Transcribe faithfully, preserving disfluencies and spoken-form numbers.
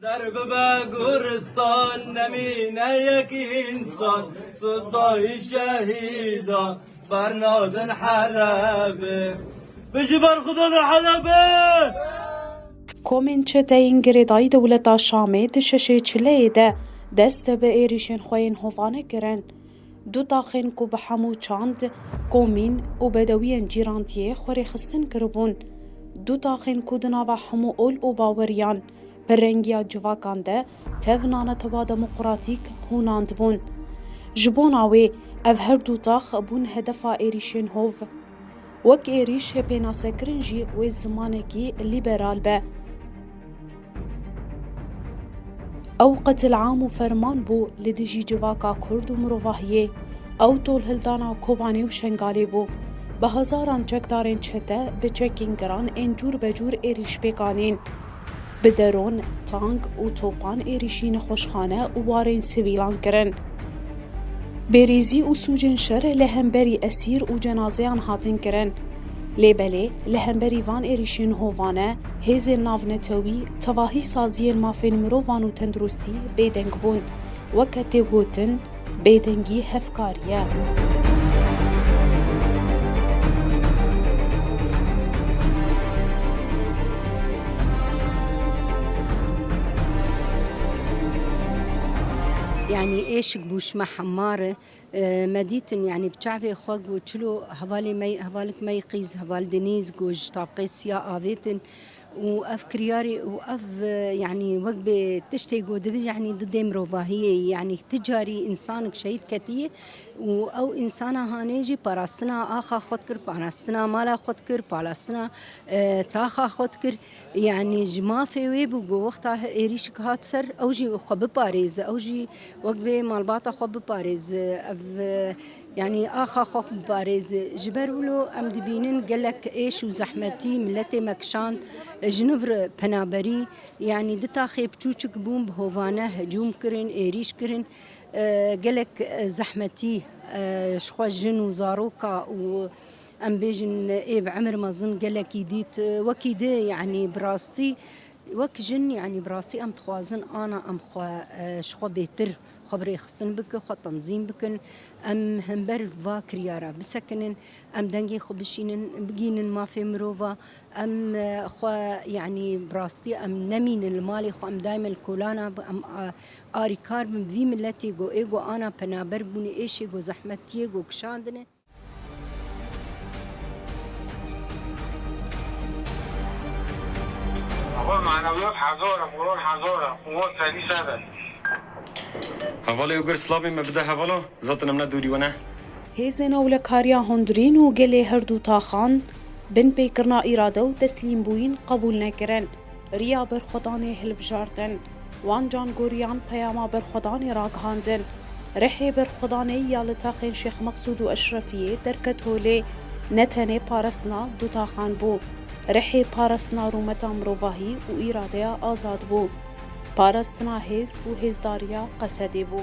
Derbibe guristan, nemîne yek însan, sizdahî şehîda bernadin Helebê. Bijî berxwedanê Helebê! Komên çeteyên girêdayî dewleta Şamê di şeşê çileyê de dest bi êrîşên xwe yên hovane kirin. Du taxên ku bi hemû çand, komîn û bedewiyên cîrantiyê xwe rêxistin kiribûn. Du taxên ku di nava hemû ol û baweriyan, pirrengiya civakan de tev nanetewa demokratîk hûnandibûn. Ji bona wê ev her du tax bûn hedefa êrîşên hov. Wek êrîş pênasekirin jî wê zimanekî lîberal be. Ew qetilam û ferman bû li dijî civaka Kurd û mirovahiyê. Ew tolhildana Kobanê û Şengalê bû. Bi hezaran çekdarên çete bi çekên giran ên cûr be cûr êrîş pêk anîn. Bi deron, tank û topan êrîşî nexweşxane û warên sivîlan kirin. Bêrîzî û sûcên şer li hemberî esîr û cenazeyan hatin kirin. Lê belê li hemberî van êrîşên hovane, hêzên navnetewî tevahî saziyên mafên mirovan û tenduristî bêdeng bûn. Weke tê gotin, bêdengî hevkarî ye. Yanî êşik bû ji me hemar e. E, me dîtin, yanî bi çavê xwe ku çilo hevalê me, hevalek me yî qîz, heval Denîz ku ji tabqê siya avêtin. Û ev kiryarê û ev, e, yanî wek bê tiştê ku dibi, yanî di dê mirovahiyê, yanî ti carî însanek şehîd ketiye û ew însana hanê jî parastina axa xwe dikir, parastina mala xwe dikir, parastina, e, taxa xwe dikir. Yanî ji mafê wê bû ku wexta êrîşik hat ser, ew jî xwe biparêze, ew jî wek vê malbata xwe biparêze, ev, e, yanî axa xwe biparêze. Ji ber wilo em dibînin gelek êş û zehmetî miletê me kişand, e, ji nû re penaberî, yanî di taxê biçûçik bûn, bi hovane hecûm kirin, êrîş kirin, e, gelek, e, zehmetî, e, ji xwe jin û zaroka û em bêjin ê bi emir mezin gelekî dît, e, wekî di, yanî bi rastî, wek jin, yanî bi rastî em dixwazin ana em xwe, e, ji xwe bêtir xwe bi rêxistin bikin, xwe tenzîm bikin. Em hember va kiryara bisekinin, em dengê xwe bişînin, bigînin mafê mirova, em, e, xwe, yanî bi rastî em nemînin li malê xwe, em daîme li kolana bi, em, a, arîkar bin vî miletê go, ê go ana penaber bûne, êşê go zehmetiyê go kişandine. Heval manewiyat hezar e, moral hezar e, quwet serî sed e. Hevalê Ugir, silavê me bide hevalo, zaten em ne dûrî we ne. Hêzên ewlekariya hundirîn û gelê her du taxan binpêkirina îrade û teslîmbûyîn qebûl nekirin. Riya berxwedanê hilbijartin. Wan cangoriyan peyama berxwedanê ragihandin. Rihê berxwedanê ya li taxên Şêx Meqsûd û Eşrefiyê derket holê ne tenê parastina du taxan bû. Rihê parastina rûmeta mirovahî û îradeya azad bû. Parastina hêz û hêzdariya Qesedê bû.